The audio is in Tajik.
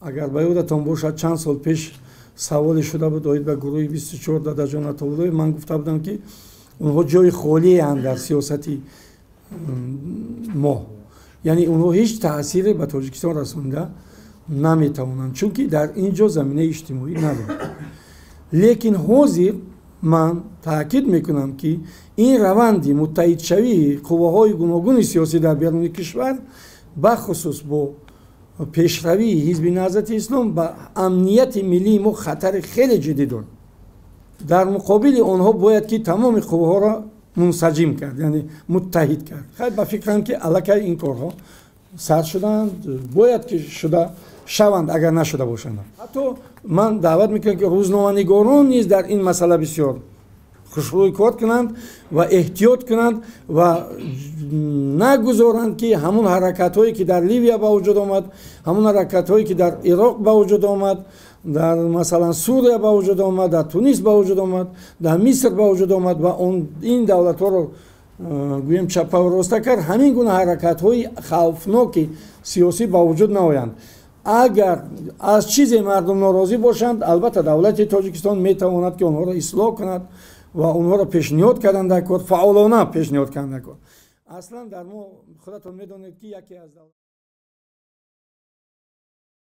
Агар ба ёдатон бошад, чанд сол пеш саволе шуда буд оид ба гурӯҳи 24 Дадаҷон Атовуллоев. Ман гуфта будам, ки онҳо ҷои холиеанд дар сиёсати мо, яъне онҳо ҳеҷ таъсире ба Тоҷикистон расонда наметавонанд, чунки дар ин ҷо заминаи иҷтимоӣ надоранд. Лекин ҳозир ман таъкид мекунам, ки ин раванди муттаҳидшавии қувваҳои гуногуни сиёсӣ дар беруни кишвар, бахусус бо пешравии Ҳизби Наҳзати Ислом, ба амнияти миллии мо хатари хеле ҷиддӣ дорад. Дар муқобили онҳо бояд ки тамоми қувваҳоро мунсаҷим кард, яъне муттаҳид кард. Хай, ба фикрам, ки аллакай ин корҳо сар шуданд, бояд ки шуда шаванд, агар нашуда бошанд. Ҳатто ман даъват мекунам, ки рӯзноманигорон низ дар ин масъала бисёр хушрӯй кор кунанд ва эҳтиёт кунанд ва нагузоранд, ки ҳамун ҳаракатҳое, ки дар Ливия ба вуҷуд омад, ҳамун ҳаракатҳое, ки дар Ироқ ба вуҷуд омад, дар, масалан, Сурия ба вуҷуд омад, дар Тунис ба вуҷуд омад, дар Миср ба вуҷуд омад ва ин давлатҳоро гӯем чаппаву роста кард, ҳамин гуна ҳаракатҳои хавфноки сиёсӣ ба вуҷуд наоянд. Агар аз чизе мардум норозӣ бошанд, албатта, давлати Тоҷикистон метавонад, ки онҳоро ислоҳ кунад ва онҳоро пешниҳод кардан дар кор, фаъолона пешниҳод кардан дар кор. Аслан дар мо, худатон медонед, ки яке аз